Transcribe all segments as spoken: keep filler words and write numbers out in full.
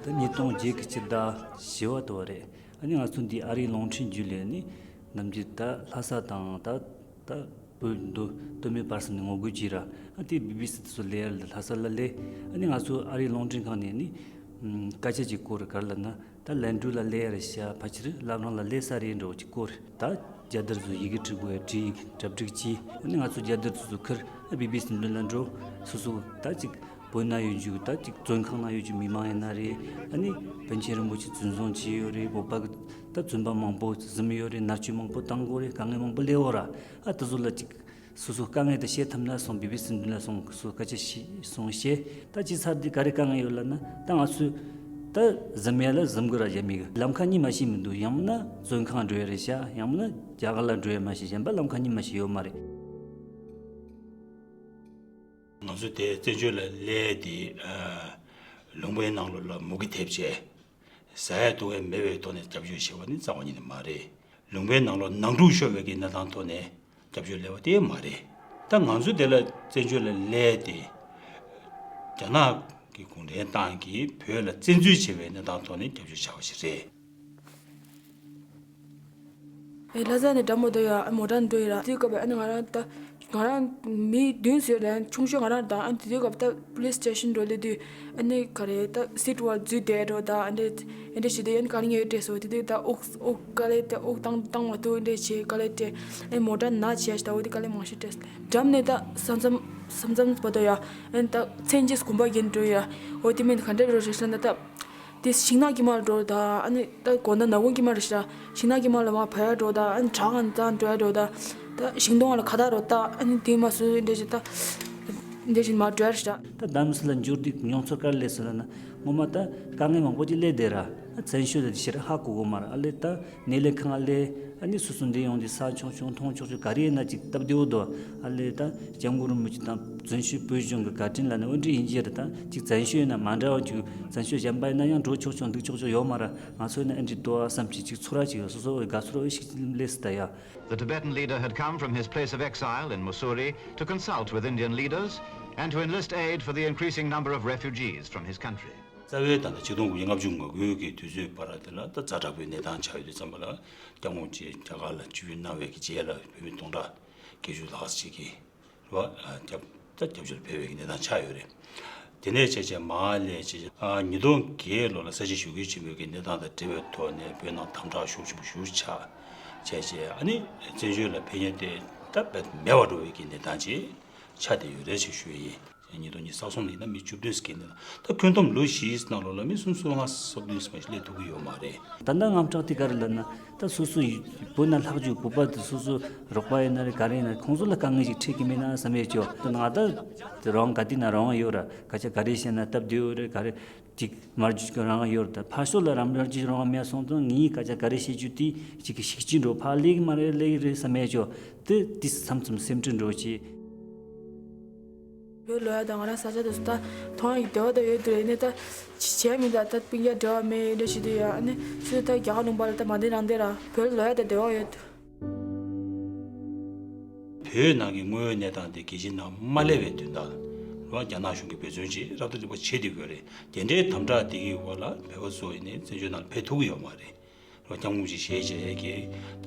ཉིས་སྟོང་བརྒྱད་ཀྱི་སྤྱི་ཟླ་བཞི་པ་དེ་བ་རེད། ཨ་ནི་ང་ཚོ་འདི་ཨ་རིའི་རླུང་འཕྲིན་བརྒྱུད་ལས་ནི་ནམ་རྒྱུན་ད་ལྷ་ས་དང་ད་ད་བོད་མདོ་སྟོད་སྨད་བར་གསུམ་ནས་ངོ་རྒོལ་བྱས་ར། ཨ་དེ་བི་བི་སི་དེ་ཚོ་ལས་ཡར་ལྷ་ས་ལ་ལས། ཨ་ནི་ང་ཚོ་ཨ་རིའི་རླུང་འཕྲིན་ཁང་ནས་ནི་ཨམ་སྐད་ཆ་ཅིག་བསྐོར་རེད། ག་རེ་ལབ་ན། ད་ལན་ཀྲུའུ་ལ་སླེབས་ཡ་རེད་ཤག་ཕལ་ཆེར་བླ་བྲང་ལ་སླེབས་ས་རེད་འདྲ་བོ་ཅིག་བསྐོར་རེད། ད་རྒྱལ་དར་ཚོ་ཡི་གེ་བྲིས་དགོས་ཡ་བྲིས། གྲ་སྒྲིག་བྱས། ཨ་ནི་ང་ཚོ་རྒྱལ་དར་ཚོ་ཚོ་ཁུར་བི་བི་སི་མདུན་ལ་འགྲོ། སོ་སོ་ད་ཅིག་བོད་ན་ཡོད་རྒྱུ་ད་ཅིག་བཙོན་ཁང་ན་ཡོད་རྒྱུ་མི་མང་ཡིན་ན་རེད། ཨ་ནི་པཎ་ཆེན་རིན་པོ་ཆེ་བཙོན་བཟུང་བྱས་ཡོད་རེད། བོད་པ་གི་ད་བཙོན་པ་མང་པོ་ཟིན་ཡོད་རེད། མནར་གཅོད་མང་པོ་བཏང་དགོས་རེད། དཀའ་ངལ་མང་པོ་སླེབས་ཡོད་ར། ཨ་དེ་ཚོ་ལ་ཅིག་སོ་སོ་དཀའ་ངལ་དེ་བཤད་ཐུབ་ན་སོང་བི་བི་སི་མདུན་ལ་སོང་སོ་སྐད་ཆ་ཤི་སོང་བཤད། ད་ཅི་ཚར་དེ་ག་རེ་དཀའ་ངལ་ཡོད་ལབ་ན། ད་ང་ཚོས་ད་གཟིམ་ཡ་ལ་གཟིམ་དགོས་ར་ཡ་མི་གི་ལམ་ཁ་གཉིས་མ་ཤེས་མི་འདུག་ཡང་མིན་ན་བཙོན་ཁང་འགྲོ་ཡ་རེད་ཤག་ཡང་མིན་ན་རྒྱ་གར་ལ་འགྲོ་ཡ་མ་ཤེས། གཞན་པ་ལམ་ཁ་གཉིས་མ་ཤེས་ཡོད་མ་རེད། ང་ཚོ་དེ་བཙན་བྱོལ་ལ་སླེབས་དེ་ལུང་པའི་ནང་ལོགས་ལ་མུ་གེ་ཐེབས་བྱས། ཟ་ཡ་འཐུང་ཡ་མེད་པའི་ཐོག་ནས་སྐྱབས་བཅོལ་བྱས་པ་ནི་རྩ་བ་ཉིད་ནས་མ་རེད། ལུང་པའི་ནང་ལོགས་ནང་འཁྲུག་ཤོར་བའི་གི་གནས་སྟངས་ཐོག་ནས་སྐྱབས་བཅོལ་སླེབས་པ་དེ་མ་རེད། ད་ང་ཚོ་དེ་ལ་བཙན་བྱོལ་ལ་སླེབས་ཏེ་རྒྱ་ནག་གི་གུང་ཁྲན་ཏང་གིས་བོད་ལ་བཙན་འཛུལ་བྱས་པའི་གནས་སྟངས་ཐོག་ནས་སྐྱབས་བཅོལ་བྱས་པ་ཞིག་རེད། ཨེ་ལྷ་ས་ནས་འགྲམ་མོ་དོ་ཡ་ཨ་མོ་ཊ་འགྲོ་ཡི་ར། དེའི་སྐབས་ཨ་ནི་ང་རང་ད་ང་རང་མི་བདུན་ཟེར་ར་ཆུང་ཤོས་ང་རང་དང་། ཨ་ནི་དེའི་སྐབས་ད་པུ་ལིས་སི་ཊེ་ཤན་འགྲོ་ལེ་དུས་ཨ་ནི་ག་རེ་ད་སིཊ་བར་འཛུལ་བསྡད་འགྲོ། ད་ཨ་འདྲེ་ཨ་འདྲེ་བྱེད་དུས་ཨ་ནི་དཀའ་ངལ་ཡོད་སྤྲད་སོང་། དེ་དུས་ད་དབུགས་དབུགས་དཀའ་ལས་ད་དབུགས་བཏང་བཏང་མ་ཐུབ་འདྲེ་བྱེད་དཀའ་ལས་སྤྲད། ཨ་ནི་མོ་ཊ་ན་བྱས་ཤག་ད་འོ་དེ་དཀའ་ལས་མང་ཤོས་སྤྲད་སོང་། འགྲམ་ནས་ད་ས་མཚམས་ས་མཚམས་བར་དུ་ཡ་ཨ་ནི་ད་མཚན་ཅིག་གོམ་པ་བརྒྱབ་འགྲོ་ཡ། འོ་དེ་མིན་ག་འདྲ་རོ་རེ་ཤ་ན་ད། དེ་ཤིང་ནགས་དཀྱིལ་མར་འགྲོ་ད། ཨ་ནི་ད་དགོང་དག་ནག་ཁུང་དཀྱིལ་མར་ཤ་ཤིང་ནགས་དཀྱིལ་མར་ལ་མར་བབས་ཡ་འགྲོ་ད། ཨ་ནི་བྲག་ངན་ཙང་འགྲོ་ཡ་འགྲོ་ད། ད་ཤིང་སྡོང་ལ་ཁ་བཏགས་རོ་ད། ཨ་ནི་དེ་མ་སུ་འདྲེ་ཞིག་ད་འདྲེ་ཞིག་མར་འགྲོ་ཡ་ཤ། ད་དམ་སི་ལ་འབྱོར་དུས་མྱོང་ཚོར་ག་རེ་སླེབས་སོང་ལབ་ན། ངོ་མ་ད་དཀའ་ངལ་མང་པོ་ཅིག་སླེབས་བསྡད་ར། ཨ་བཙན་བྱོལ་ལ་ཞེ་དྲག་ཧ་གོ་གོ་མ་རེད། ཨ་ལས་ད་གནས་ལས་ཁང་ལས། ཨ་ནི་སོ་སོ་འདི་ཡོང་དུས་ས་ཆུང་ཆུང་མཐོང་ཆོག་ཆོག་ག་རེ་ཡིན་ན་ཅིག་སྟབས་བདེ་བོ་འདུག་ཨ་ལས་ད་སྐྱབས་མགོན་རིན་པོ་ཆེ་དང་བཙན་བྱོལ་བོད་གཞུང་གི་བཀའ་དྲིན་ལ་ནི་འོ་འདྲ་ཡིན་གྱི་རེད། ད་ཅིག་བཙན་བྱོལ་ཡིན་ན་མ་འདྲ་བ་ཅིག་བཙན་བྱོལ་གཞན་པ་ཡིན་ན་ཡང་འགྲོ་ཆོག་ཆོག་འདུག་ཆོག་ཆོག་ཡོད་མ་རེད། ང་ཚོ་ཡིན་ན་ཨེ་འདྲ་འདུག་ཨ་བསམ་གྱི་ཅིག་ཚོར་བ་ཅིག་ཡོད། སོ་སོ་འོ་དགའ་ཚོར་འོ་ཞིག་སླེབས་སྲིད་ད་ཡ། The Tibetan leader had come from his place of exile in Mussoorie to consult with Indian leaders and to enlist aid for the increasing number of refugees from his country. རྩ་བའི་ད་ལྟ་ཆིག་སྟོང་དགུ་བརྒྱ་ལྔ་བཅུ་ང་དགུ་གི་དུས་ཚོད་བར་དེ་ལ་ད་ཛ་དྲག་པོའི་གནས་སྟངས་ཆགས་ཡོད་དུས་ཙམ་པ་ལ་སྐྱབས་མགོན་མཆོག་རྒྱ་གར་ལ་ཆིབས་བསྒྱུར་གནང་བའི་གི་རྗེས་ལ་བོད་མི་སྟོང་ཕྲག་བརྒྱད་ཅུ་ལྷག་ཅིག་གིས་རེད་བ། ཨ་སྐྱབས་ད་སྐྱབས་བཅོལ་ཕེབས་པའི་གི་གནས་སྟངས་ཆགས་ཡོད་རེད། དེ་ནས་བྱས་བྱས་མར་ལས་བྱས་བྱས་ཨ་ཉིས་སྟོང་བརྒྱད་ལོ་ལ་ས་བྱི་ཞི་རྒོལ་ཆེན་མོའི་གི་གནས་སྟངས་དང་འབྲེལ་བའི་ཐོག་ནས་བོད་ནང་དམ་དྲག་ཤུགས་ཆེན་པོ་ཞེ་པོ་ཆགས་བྱས་བྱས། ཨ་ནི་བཙན་བྱོལ་ལ་ཕེབས་མཁན་དེ་ད་རྦད་མེད་པ་འགྲོ་བའི་གི་གནས་སྟངས་ཅིག་ཆགས་བསྡད་ཡོད་རེད་ཅེས་ཞུ་ཡི་ཡིན། ཉིས་སྟོང་ཉི་ཤུ་རྩ་གསུམ་ལ་ཡིན་ན་མི་བཅུ་བདུན་ཟིན་ནས། ད་ཁྱོན་བསྡོམས་ལོ་བཞིའི་ནང་ལོགས་ལ་མི་སུམ་ཅུ་སོ་ལྔ་སོ་བདུན་ཙམ་ཞིག་སླེབས་ཐུབ་ཀྱི་ཡོད་མ་རེད། ད་ལྟ་དངངས་སྐྲག་དེ་ག་རེ་ལབ་ན། ད་སོ་སོ་ཡི་བོད་ནང་ལྷག་རྒྱུ་བོད་པ་དེ་སོ་སོ་རོགས་པ་ཡིན་ན་རེད་ག་རེ་ཡིན་ན་ཁོང་ཚོ་ལ་དཀའ་ངལ་ཞིག་འཕྲད་ཀྱི་མེད་ན་བསམ་ཡས་ཅོ། ད་ང་ད་དེ་རང་ག་དུས་ན་རང་ཡོད་ར། སྐད་ཆ་ག་རེ་བཤད་ན་སྟབས་བདེ་ཡོད་རེད་ག་རེ། ཅིག་མར་རྒྱུ་ཅིག་རང་ཡོད་རེད། ད་ཕར་ཕྱོགས་ལ་རང་མར་རྒྱུ་རང་མེད་སོང་ཙང་ངའི་སྐད་ཆ་ག་རེ་བཤད་རྒྱུ་དེ་ཅིག་གི་ཤིག་ཅིག་འགྲོ་ཕར་ལེགས་མ་རེད་ལེགས་རེད་བསམ་ཡས་ཅོ། དེ་དེ་མཚམས་མཚམས་སེམས་ཁྲལ་འགྲོ་ཅི། བོད་ལོ་ཡ་དང་ང་རང་ས་ཆ་དེ་ཚོ་ད་མཐོང་ཡ་གི་བདེ་བ་ད་ཡོད་དུ་རེད་ནས། ད་ཅི་བྱས་མི་ད་ད་སྤུན་ཀྱག་འབྲེལ་བ་མེད་འདྲ་ཞིག་དུ་ཡ། ཨ་ནི་སུ་ད་རྒྱ་གར་ལུང་པ་ལ་ད་མ་བསྡད་རང་བསྡད་ར། བོད་ལོ་ཡ་ད་བདེ་བ་ཡོད་དུ། བོད་ནང་གི་དངོས་ཡོད་གནས་སྟངས་དེ་རྒྱལ་སྤྱིའི་ནང་མ་སླེབས་པའི་དོན་དག་ལ་རྒྱ་ནག་གཞུང་གིས་འབད་བརྩོན་བྱེད་རབ་ཏུ་རིམ་པ་བྱེད་བསྡད་ཡོད་རེད། དེ་འདྲའི་དམ་དྲག་དེ་གི་འོག་ལ་བོད་པ་ཚོ་ཡིན་ནའི་བཙན་བྱོལ་ནང་ལ་ཕེབས་ཐུབ་ཀྱི་ཡོད་མ་རེད། སྐྱབས་མགོན་ཆེ་ཞེས་བྱ་ཡས་ཀྱི་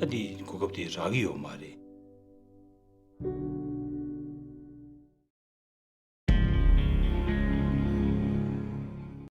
ད་འདི་གོ་སྐབས་དེ་རག་གི་ཡོད་མ་རེད།